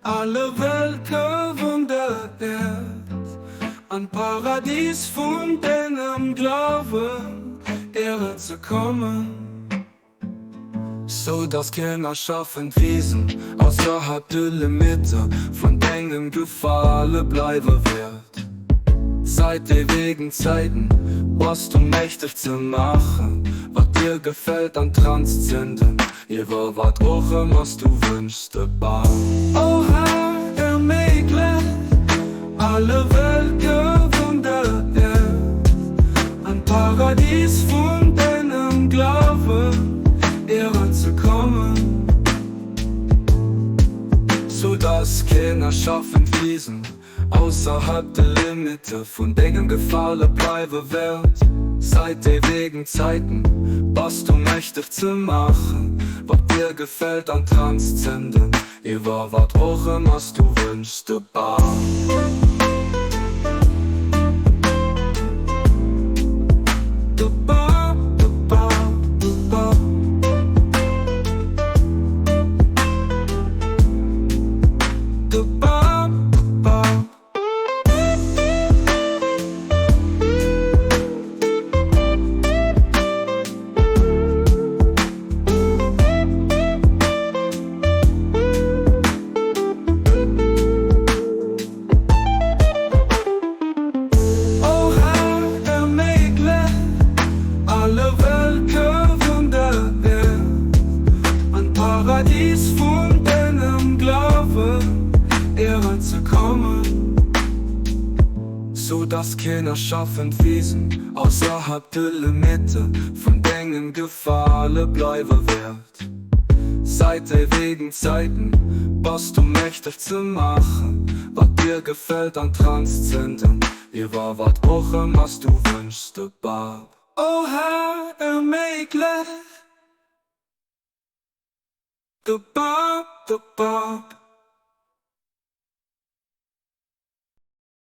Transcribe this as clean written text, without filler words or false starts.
Alle Vëlker vun der Äerd an d'Paradies vun dengem Glawen Ehre ze kommen, sou dass keen erschaffent Wiesen ausserhalb de Limite vun dengem Gefale bleiwe wäert. Seit ewigen Zäiten bass du mächteg ze maachen, wat dir gefält an transzenden iwwer wat och ëmmer s du wënschs de Bam. O Här, erméiglech alle Vëlker vun der Äerd an d'Paradies vun dengem Glawen eran ze kommen, sou dass keen erschaffent Wiesen Ausserhalb de Limite vun dengem Gefale bleiwe wäert. Seit éiwegen Zäiten bass du mächteg ze maachen, wat dir gefält an transzenden iwwer wat och ëmmer s du wënschs. De Ba. De Ba, de Ba, de Ba. O Här, erméiglech alle Vëlker vun der Äerd an d'Paradies vun dengem Glawen eran ze kommen, sou dass keen erschaffent Wiesen ausserhalb de Limite vun dengem Gefale bleiwe wäert. Seit éiwegen Zäiten bass du mächteg ze maachen, wat dir gefält an transzenden iwwer wat och ëmmer s du wënschs. De Bab. O Här, erméiglech de Bab, de Bab.